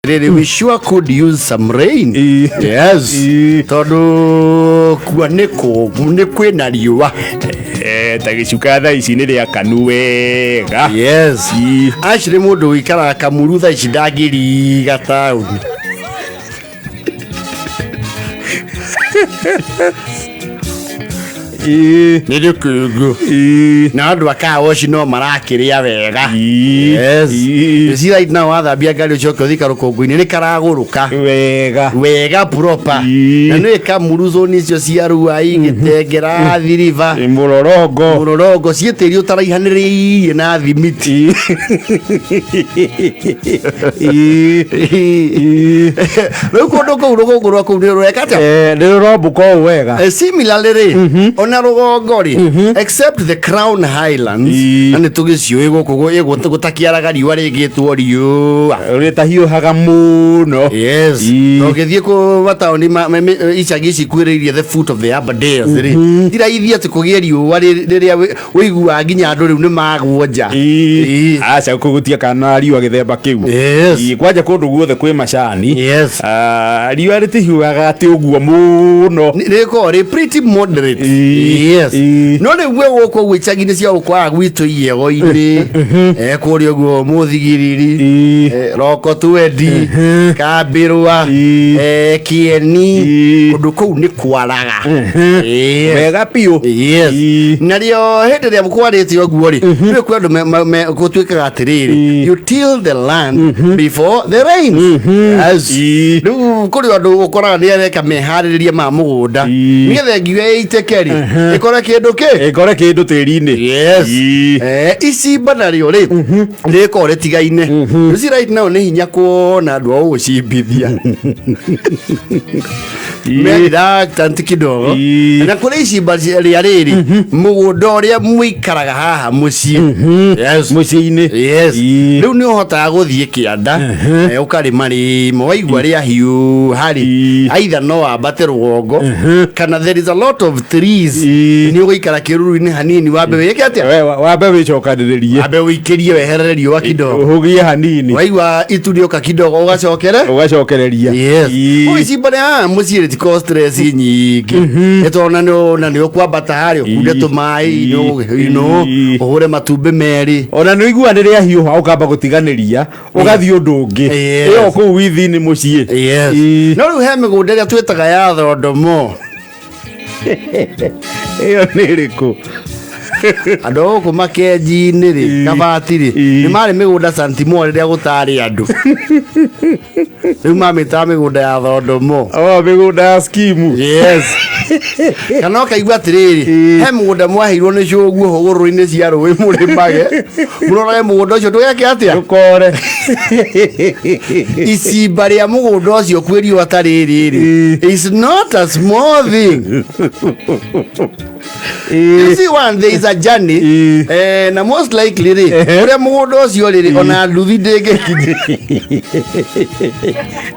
Rĩrĩ, we sure could use some rain. Yes. Tondũ kua nĩ kũmũ, nĩ kwĩna riũa. Ta gĩcuka thaa ici nĩ rĩakanu wega. Yes. Actually mũndũ ũikaraga Kamuru thaa ici ndangĩriga taũni. Nĩ rĩkĩngũ. Na andũ a kawoci no marakĩrĩa wega. Yes. You see right now wathambia ngari ũcoke ũthika rũkũngũ-inĩ nĩ karagũrũka. Wega. Wega proper. Na nĩ Kamuru zone icio cia Ruai, Gĩtengera, Athi River. Mũrorongo. Mũrorongo ciĩ tĩri ũtaraihanĩrĩirie na thimiti. Rĩu kũndũ kũu rũkũngũ rwa kũu nĩ rũreka atĩa? Nĩ rũrombũka ũũ wega. Similarly rĩ, ona rũgongo rĩ, except the Crown Highlands, na nĩ tũgĩciũĩ gũkũ gũtakĩaraga riũa rĩgĩtwo riũa. Rĩtahiũhaga mũno. Yes. Na ũgĩthiĩ kũ mataũni icagi ici ikuhĩrĩirie the foot of the Aberdares rĩ, ti raithi atĩ kũgĩe riũa rĩrĩa ũiguaga nginya andũ rĩu nĩ magwo nja. Aca kũgutia kana riũa gĩthemba kĩu. Kwanja kũndũ guothe kwĩ macani. Ah, riũa rĩtihiũhaga atĩ ũguo mũno. Rĩkoragwo rĩ pretty moderate. Yes. No rĩu gwe gũkũ ũguo icagi-inĩ cia gũkũ haha gwitũ iego-inĩ, kũrĩa ũguo mũthigiriri, roko twendi, kambĩrwa, kĩeni, kũndũ kũu nĩ kwaraga. Yes. Wega biũ. Yes. Narĩo hĩndĩ ĩrĩa kwarĩte ũguo rĩ, rĩu kwĩ andũ gũtuĩkaga atĩrĩrĩ, you till the land before the rains. Yes. Rĩu kũrĩ andũ ũkoraga nĩ areka meharĩrĩria ma mũgũnda nĩgetha ngiuga ĩitĩke rĩ, ĩkore kĩndũ kĩ ĩkore kĩndũ tĩri-inĩ. Yes. Icimba narĩo rĩ, rĩkorwo rĩtigaine. You see right now nĩ hinya kuona andũ a gũgũcimbithia. Me reluctant kidogo. Na kũrĩ icimba rĩa rĩrĩ, mũgũnda ũrĩa mũikaraga haha mũciĩ. Yes. Mũciĩ-inĩ. Yes. Rĩu nĩ ũhotaga gũthiĩ kĩanda, ũkarĩma rĩma waigua rĩa hiũha rĩ, either no wambate rũgongo kana there is a lot of trees, nĩ ũgũikara kĩruru-inĩ hanini wambe wĩke atĩa? We, wambe wĩcokanĩrĩrie. Wambe ũikĩrie weherere riũa kidogo. Ũhũgie hanini. Waigua itu rĩoka kidogo ũgacokere ũgacokereria. Yes. Ũgĩcimba nĩ haha mũciĩ rĩtikorwo stress nyingĩ. Nĩ tondũ na nĩ ũkwambata harĩa ũkunde tũmaĩ, you know, ũhũre matumbĩ merĩ. Ona nĩ ũigua nĩ rĩahiũha ũkamba gũtiganĩria ũgathiĩ ũndũ ũngĩ. Ĩyo kũu within mũciĩ. Yes. No rĩu he mĩgũnda ĩrĩa twĩtaga ya thondomo. Ĩyo nĩ ĩrĩkũ? Andũ a gũkũ makenji-inĩ rĩ, kabati rĩ, nĩ marĩ mĩgũnda Santimore rĩrĩa gũtarĩ andũ. Rĩu mamĩtaga mĩgũnda ya thondomo. Oh, mĩgũnda ya skimu. Yes. Kana ũkaigua atĩrĩrĩ, he mũgũnda mwaheirwo nĩ cũguo hũgũrũrũ-inĩ cia rũĩ mũrĩmage, mũrorage mũgũnda ũcio ndũgeke atĩa? Ndũkore. Icimba rĩa mũgũnda ũcio kwĩ riũa ta rĩrĩ rĩ, is not a small thing. You see one, there is a journey. Na most likely rĩ, ũrĩa mũgũnda ũcio rĩ, ona nduthi ndĩngĩkinya.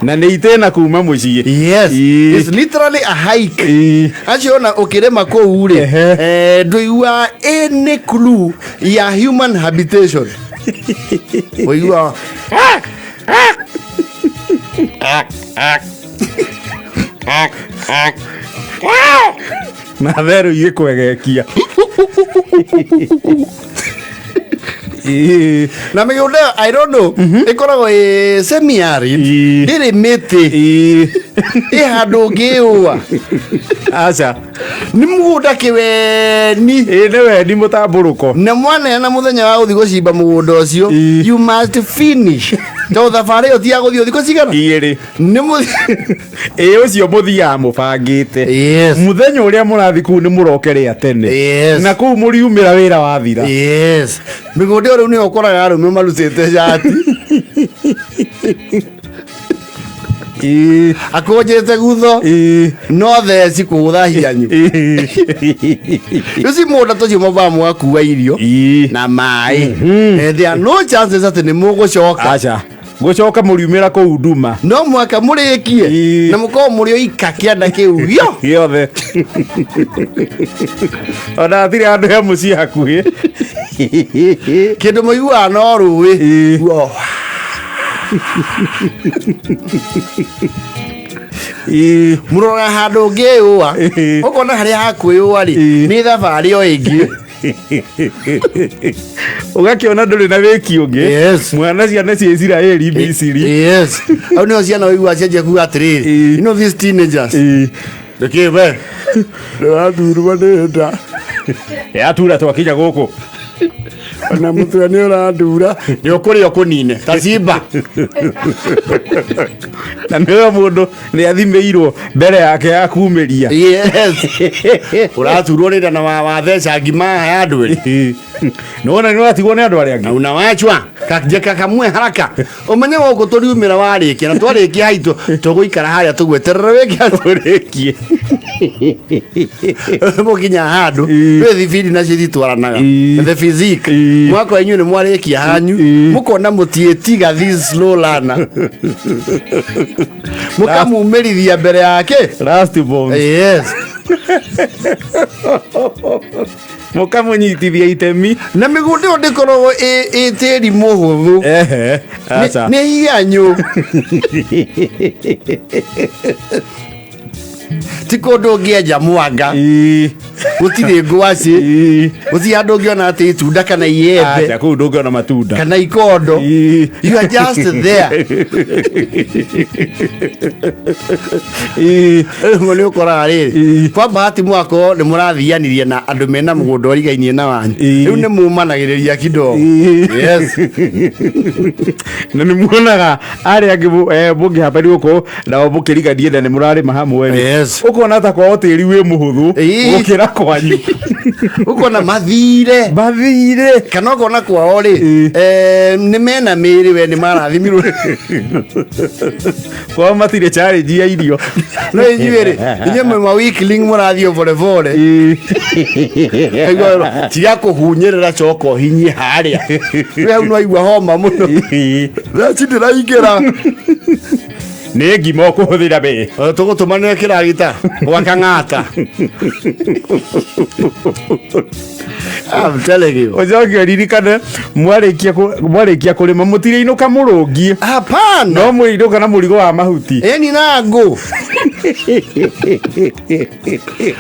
Na nĩ itĩna kuma mũciĩ. Yes. It's literally a hike. Acio ona ũkĩrĩma kũu rĩ, ndũiguaga any clue ya human habitation. Ũiguaga Na therũ igĩkwegekia. Na mĩgũnda ĩyo, I don't know, ĩkoragwo ĩ semi arid, ndĩrĩ mĩtĩ, ĩ handũ ũngĩũa. Aca. Nĩ mũgũnda kĩweni. Ĩ nĩ weni mũtambũrũko. Na mwaneana mũthenya wa gũthiĩ gũcimba mũgũnda ũcio, you must finish, tondũ thabarĩ ĩyo ti ya gũthiĩ thikũ cigana? Igĩrĩ. Nĩ Ĩ ũcio mũthiaga mũbangĩte. Yes. Mũthenya ũrĩa mũrathiĩ kũu nĩ mũroke rĩa tene. Yes. Na kũu mũriumĩra wĩra wathira. Yes. Mĩgũnda ĩyo rĩu nĩyo ũkoraga arũme marutĩte shati. Akũnjĩte gutho. No theci kũgũtha hianyu. Rĩu ci mũgũnda tũcio mambaga mũgakua irio na maĩ. There are no chances atĩ nĩ mũgũcoka. Aca. Gũcoka mũriumĩra kũu nduma. No mwaka mũrĩkie na mũkorwo mũrĩ oika kĩanda kĩu gĩo gĩothe. Ona hatirĩ handũ he mũciĩ hakuhĩ. Kĩndũ mũiguaga no rũĩ. Guo. Mũroraga handũ ũngĩyũa, ũkona harĩa hakwĩyũa rĩ, nĩ thabarĩ o ĩngĩ. Ũgakĩona ndũrĩ na wĩki ũngĩ. Mwana ciana cia Isiraeli Misiri. Yes, au nĩho ciana ũigua cianjia kuga atĩrĩrĩ, you know these teenagers, nĩkĩ we ndĩraturwo nĩ nda? Yatura twakinya gũkũ. Ona mũtwe nĩ ũrandura. Nĩ ũkũrĩa ũkũnine ta simba. Na nĩwe mũndũ nĩ athimĩirwo mbere yake ya kumĩria. Yes, ũraturwo nĩ nda na watheca ngima ya andũ ĩrĩ. Nĩwona nĩ watigwo nĩ andũ arĩa Na angĩ. Unawachwa kakjeka kamwe haraka. Ũmenye gũkũ tũriumĩra warĩkia na twarĩkia haitũ tũgũikara harĩa tũgweterera wĩke Ũrĩkie. Mũkinya handũ gwĩ thibindi nacio ithitwaranaga. The physique. Mwaka inyuĩ nĩ mwarĩkia hanyu, mũkona mũtiĩtiga this slow learner, mũkamumĩrithia mbere yake. Last born. Yes. Mũkamũnyitithia itemi. Na mĩgũnda ĩyo ndĩkoragwo ĩ tĩri mũhũthũ. Ehe. Aca. Nĩ hianyũ, ti kũndũ ũngĩenja mwanga. Gũtirĩ ngwacĩ. Gũtirĩ handũ ũngĩona atĩ itunda kana iembe. Aca, kũu ndũngĩona matunda. Kana ikondo. You are just there. Rĩmwe nĩ ũkoraga rĩrĩ, kwa bahati mwakorwo nĩ mũrathianirie na andũ mena mũgũnda ũrigainie na wanyu. Rĩu nĩ mumanagĩrĩria kidogo. Yes. Na nĩ muonaga arĩa angĩ mũngĩhamba gũkũ nao mũkĩriganie na nĩ mũrarĩma hamwe rĩ. Ũkona ta kwao tĩri wĩ mũhũthũ gũkĩra kwanyu. Ũkona mathire. Mathire. Kana ũkona kwao rĩ, nĩ mena mĩrĩ, we nĩ marathimirwo. Kwao matirĩ challenge ya irio. No inyuĩ rĩ, inyuĩ mwĩ ma weakling, mũrathiĩ o pole pole. Aigua tiga kũhunyĩrĩra, coka ũhinyie harĩa we hau no aigua homa mũno. Theci ndĩraingĩra. Nĩ ngima ũkũhũthĩra we. Tũgũtũmanĩre kĩragita gwaka ng'ata. I'm telling you. Ũcoke ũririkane mwarĩkia kũrĩma mũtirĩinũka mũrũngiĩ. Hapana. No mũinũka na mũrigo wa mahuti. Ĩni na ngũ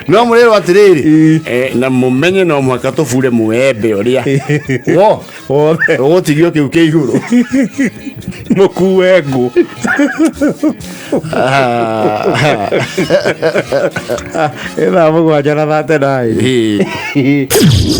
no mũrĩrwo atĩrĩrĩ, na mũmenye no mũhaka tũbure mũembe ũrĩa wo Wothe. Ũgũtigio kĩu kĩ igũrũ. Mũkue ngũ. Ĩ 7:39. Ĩĩ.